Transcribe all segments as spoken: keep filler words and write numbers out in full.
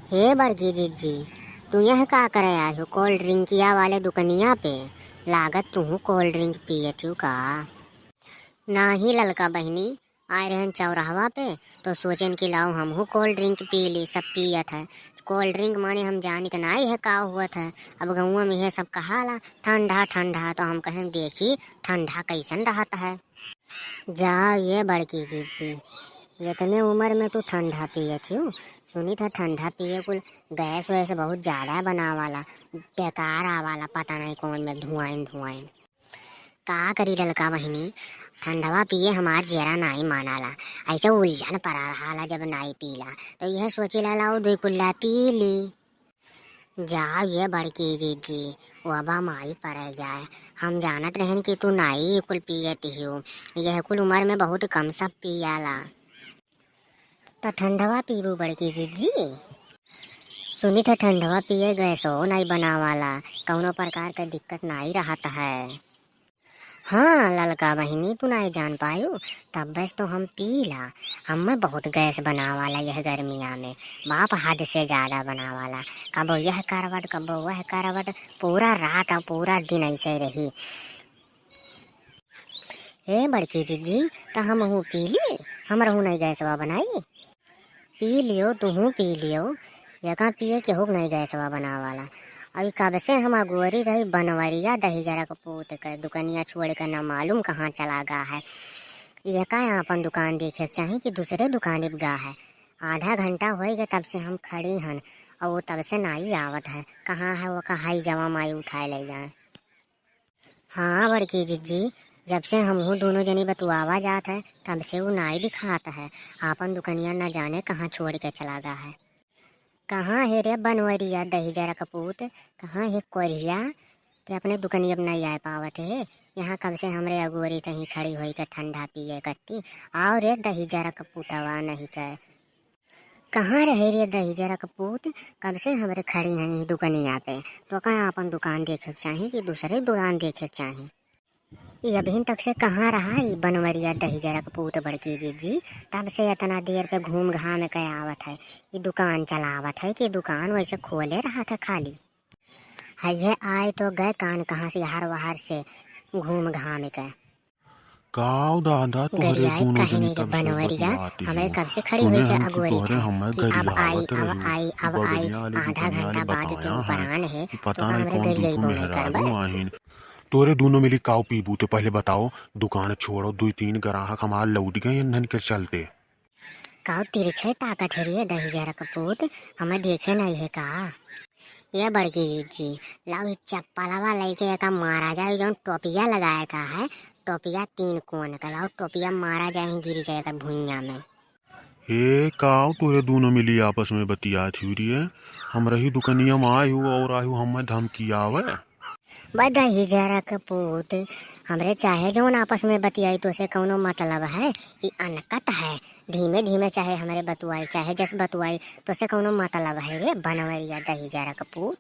हे बड़की जिज्जी, तू यह का करे आए हो cold drinkiया वाले दुकनिया पे? लागत तू cold drink पियत हो का? नाही ललका बहिनी, आए रहन चौराहवा पे तो सोचेन कि लाओ हमहू cold drink पी ली, सब पियत है। Cold drink माने हम जानित नाही है का हुअत है। अब गौवा में यह सब कहाला ठंडा ठंडा, तो हम कहेन देखी ठंडा कैसन रहत है। जाओ ये बड़की जिज्जी, इतने उम्र में तू ठंडा पियत हो? सुनित है ठंडा पिए कुल गैस वैस बहुत ज्यादा बनावाला, बेकार आवाला, पता नहीं कौन में धुआइन धुआइन। का करी ललका बहिनी, ठंडवा पिए हमार जेरा नाई मानाला, ऐसे उलझन परा रहाला जब नाई पीला, तो यह सोचिला लाओ दुई कुल्ला पी ली। जाओ ये बड़की जिज्जी, वबा माई परे जाए, हम जानत रहन कि तू नाई कुल पियत हो, यह कुल उम्र में बहुत कम सब पियाला। तो ठंडवा पीबू बड़की जिज्जी? सुनित है ठंडवा पिए गैसो नाई बनावाला, कौनो प्रकार के दिक्कत नाई रहत है। हाँ ललका बहिनी, तू नाई जान पायू, तब बस तो हम पीला। हमें बहुत गैस बनावाला यह गर्मिया में, बाप हद से ज्यादा बनावाला। कबो यह करवट, कबो वह करवट, पूरा रात और पूरा दिन ऐसे रही। ए बड़की जिज्जी, त हमहू पी ली, हमरहू नाई गैसवा बनाई। पी लियो, तुहू पी लियो, यका पिए केहू के नाई गैसवा बनावाला। अभी कब से हम अगोरी रही बनवरिया दही जरा के पूत के, दुकनिया छोड़ के ना मालूम कहाँ चला गा है। यका आपन दुकान देखे के चाही कि दूसरे दुकान पे गा है। आधा घंटा होई गए तब से हम खड़ी हन, और वो तब से नाई आवत है। कहाँ है वो, कहाँ है जवा माई उठाए ले जाए। हाँ बड़की जिज्जी, जब से हमहू दोनों जनी बतुआवा जात है, तब से उ नाई दिखात है। आपन दुकनिया न जाने कहाँ छोड़ के चला गा है। कहाँ है रे बनवरिया दही जरा कपूत, कहाँ है कोरिया? ते अपने दुकनिया पे नाई आए पावत है। यहाँ कब से हमरे अगोरी तहीं खड़ी होई के ठंडा पिए कत्ती। आओ रे दही जरा कपूतवा नहीं के। कहाँ रहे रे दही जरा कपूत, कब से हमरे खड़ी हैं ई दुकनिया पे? तोका आपन दुकान देखे के चाही कि दूसरे दुकान देखे के चाही? ई अभिन तक से कहाँ रहा ई बनवरिया दही जरा कपूत बड़की जिज्जी? तब से इतना देर पे घूम घाम के आवत है, ई दुकान चलावत है कि दुकान वैसे खोले रहत है खाली? है ये आए तो गए कान कहाँ से हर वहर से घूम घाम के। काव दादा, तोहरे दोनों जनी कब से बतियात हो? हमें कब से खड़ी होई के अगोरी था कि अब आई, अब आई, अब आई। आधा घंटा बाद के उपरान है, तो का हमरे गरियाई बोले करबे? आहिन। तोहरे दोनों मिली काव पीबू, तो पहले बताओ। दुकान छोड़ो, दुई तीन ग्राहक हमार लौट गए इन्हन के चलते। काव तिरछे ताकत है रे दही जरा कपूत, हमें देखे नहीं है का? ये बड़की जिज्जी, लाओ ई चप्पलवा लेके एका मारा जाए, जौन टोपिया लगाए का है, टोपिया तीन कोन का, लाओ टोपिया मारा जाए, गिर जाए एकर भुइयां में। ए काव, तोरे दोनों मिली आपस में बतियात ही रे, हमरही दुकनिया में आए हो और आए हो हमें धमकी आवे। बा दही जरा कपूत, हमरे चाहे जौन आपस में बतियाई, तोसे कौनो मतलब है? ई अनकत है, धीमे धीमे चाहे हमरे बतुआई, चाहे जस बतुआई, तोसे कौनो मतलब है रे बनवरिया दही जरा कपूत?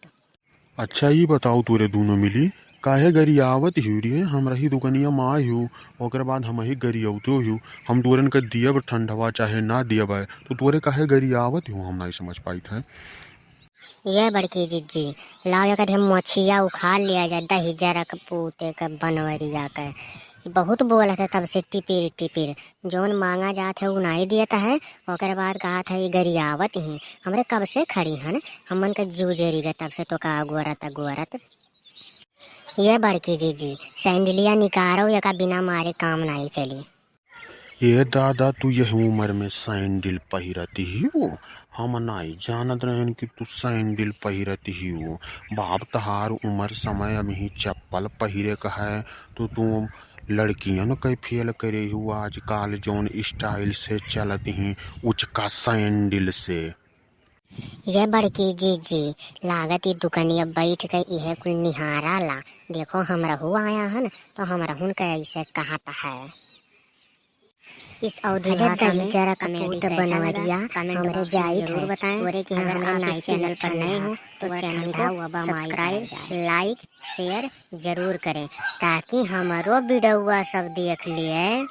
अच्छा, ई बताओ तोरे दोनों मिली, काहे गरियावत हियो रे? हमरही दुकनिया में आए हो, ओकर बाद हमही गरियौतो हो। हम तोरन के दियब ठंडवा चाहे ना दियब है, तो तोरे काहे गरियावत हो, हम नहीं समझ पाइत है। ये बड़की जिज्जी, लाओ एक ठे मोछिया उखाड़ लिया जाए दही जरा कपूते के बनवरिया के। ई बहुत बोलत है तब से टिपिर टिपिर, जौन मांगा जात है उ नाई दियत है, ओकरे बाद कहत है ई गरियावत ही। हमरे कब से खड़ी हन, हमन के जीव जरी गए तब से तोका अगोरत अगोरत। ये बड़की जिज्जी, सैंडलिया निकारो, एका बिना मारे काम नाई चली। ए दादा, तू यह उम्र में सैंडल पहिरत हियो? हम नाई जानत रहन कि तू सैंडल पहिरत हियो। बाप, तहार उम्र समय अबही चप्पल पहिरे का है, तो तू लड़कियन के फेल करे हो आजकल, जौन style से चलत ही उचका सैंडल से। ये बड़की जिज्जी, लागत ई दुकनिया बैठ के इहे कुल निहारा ला। देखो, हमरहू आया हन, तो हमरहुन के ऐसे कहत है। इस अवधी अरे भाषा दही में जरा comedy कपूत कैसा लगा? बनवरिया, comment हमरे box में जाइत जरूर है। बताएं। तोरे के अगर हमरे आप नाई इस channel पर नए हो, तो channel को subscribe, like, share जरूर करें, ताकि हमरो वीडियोवा सब देख लिए।